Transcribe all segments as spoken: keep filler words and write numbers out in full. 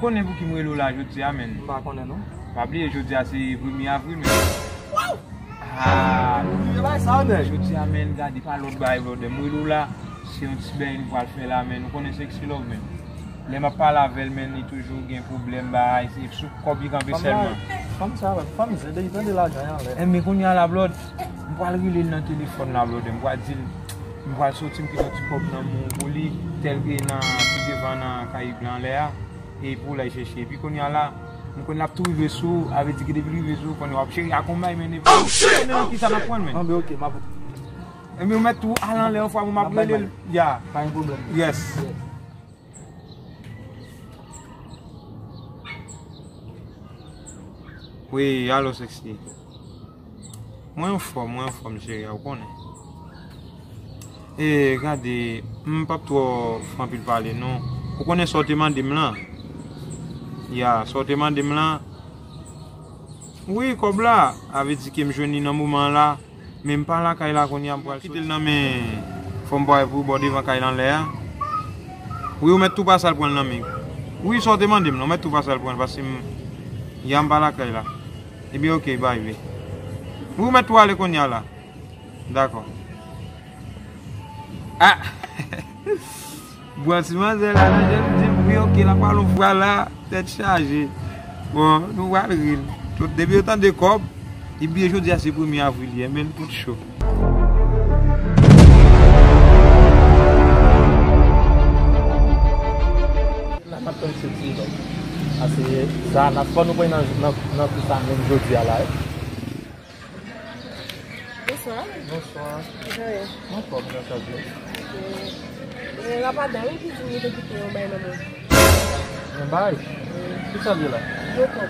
Konnen pou ki m rele w la jodi a, menn? M pa konnen, non. Pa bliye, jodi a se premye avril, menn. Ah, jodi a, menn, gade, pa lòt bagay, brother. M rele w la, se yon ti bagay nou pral fè la, menn. Ou konnen Sexy Love, menn. Lè m ap pale avè l, menn, li toujou gen pwoblèm, bagay, se sou kòb li kanpe sèlman. Fanm sa, fanm zen, depi tande lajan an lè. Enben, kounye a la, brother, m pral rele l nan telefòn la, brother. M pral di l, m pral soti, m kite yon ti kòb nan men w pou li, tèlke nan, pi devan nan Karib la anlè a. E pou l al chèche. Epi kounye a la, m konn l ap tou rive sou ou, avè di ki depi l rive sou ou, konnen w ap cheri ak yon bay, men depi konnen nan kisa n ap pran l, men. Anben, ok, m ap. Enben, ou mèt tou al anlè yon fwa, pou m ap rele l. Ya. Pa gen pwoblèm. Yes. Wi, alo, Sexy. Mwen anfòm, mwen anfòm, cheri a, ou konnen. E, gade, m p ap twò fè anpil pale, non. Ou konnen sa w te mande m lan? Ya, sa w te mande m lan. Wi, kòb la, avè di ke m jwenn li nan moman an la, men m pa lakay la kounye a, m pral kite l nan men, fò m pale pou bò devan kay la anlè a. Wi, ou mèt tou pase al pran l nan men. Wi, sa w te mande m lan, ou mèt tou pase al pran l, paske m, ya m pa lakay la. Ebyen, ok, bay, wi. Wi, ou mèt tou ale kounye a la. Dakò. Ah! Bon, ti manzè la, nan jan l di m, wi, ok, l ap pale yon fwa la, tèt chaje. Bon, nou pral ri. Tout, depi yo tande kòb, ebyen, jodi a se premye avril ye, men tout cho. La, n ap tann se ti zòt. Ase, sa, n ap fò nou pran nan, nan, nan kou sa menm jodi a la, wi. Bonswa. Bonswa. Jan w ye? Mwen fò, mwen ka di. E, e, lapadan, wi, ki di m li te kite yon bay nan men w. Yon bay? Ki sa l ye la? Yon kòb.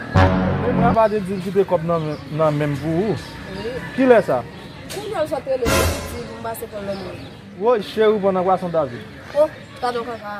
Men mwen pa te di l kite kòb nan men, nan men m pou ou. Wi. Kilè sa? Kounye a m sot rele w, ou di pou m pase pran nan men w. Woy, cheri, ou pran nan pwason David. Oh, gadon kaka.